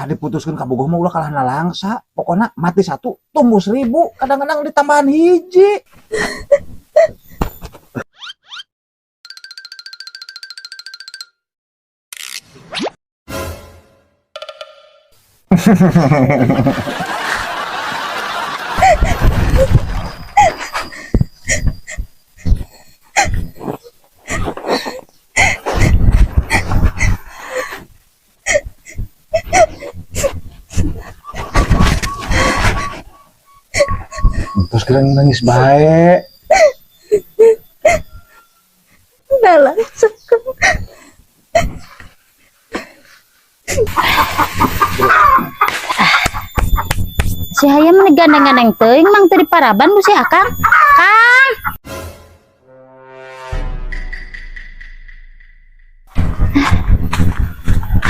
Ah, diputuskeun kabogoh mah ulah kalah nalangsa. Pokona mati satu, tumbuh 1000, kadang-kadang ditambahan hiji. Terus kira nangis bae. Nalangsa, Kang. Si hayam meni gandeng-gandeng teuing mang teu diparaban ku si Akang.